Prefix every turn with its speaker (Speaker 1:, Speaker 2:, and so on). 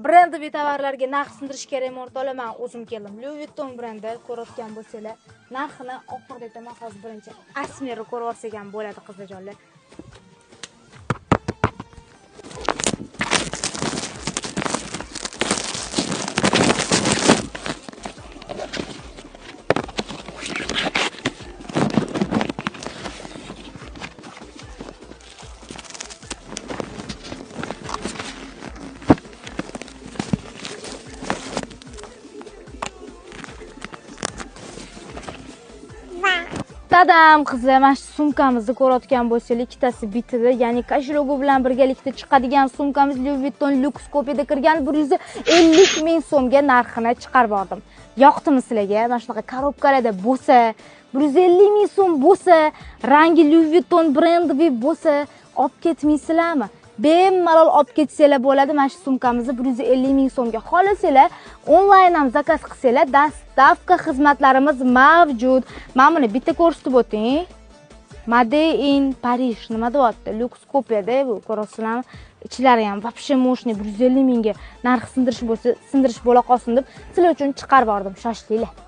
Speaker 1: Brendli tovarlarga narx sindirish kerakmi o'rtoqlar? Men o'zim keldim. Louis Vuitton brendi ko'rayotgan bo'lsanglar, narxini oxirida aytaman. Hozir birinchi Asmerni ko'rib olsak ham bo'ladi qizlarjonlar. Tadam qizlar, mana shu sumkamizni ko'rayotgan bo'lsangiz, ikkitasi bitida, ya'ni koshelogi bilan birgalikda chiqadigan sumkamiz Louis Vuitton Lux kopiyada kirgan 150 ming so'mga narxini chiqarib bordim. Yoqdimi sizlarga? Mana shunaqa korobkalarda bo'lsa, 150 ming so'm bo'lsa, rangi Louis Vuitton brendiviy bo'lsa, olib ketmaysizlarmi? Bemalol olib ketsanglar bo'ladi mana shu sumkamizni 150 ming so'mga. Xohlasanglar onlayn ham zakaz qilsanglar, dastavka xizmatlarimiz mavjud. Mana buni bitta ko'rsatib o'ting. Made in Paris nima deyapti? Lux kopiyada bu, ko'rasizlarmi? Ichlari ham вообще мощный, 150 mingga narx sindirish bo'lsa, sindirish bo'la qolsin deb sizlar uchun chiqarib bordim. Shoshlinglar.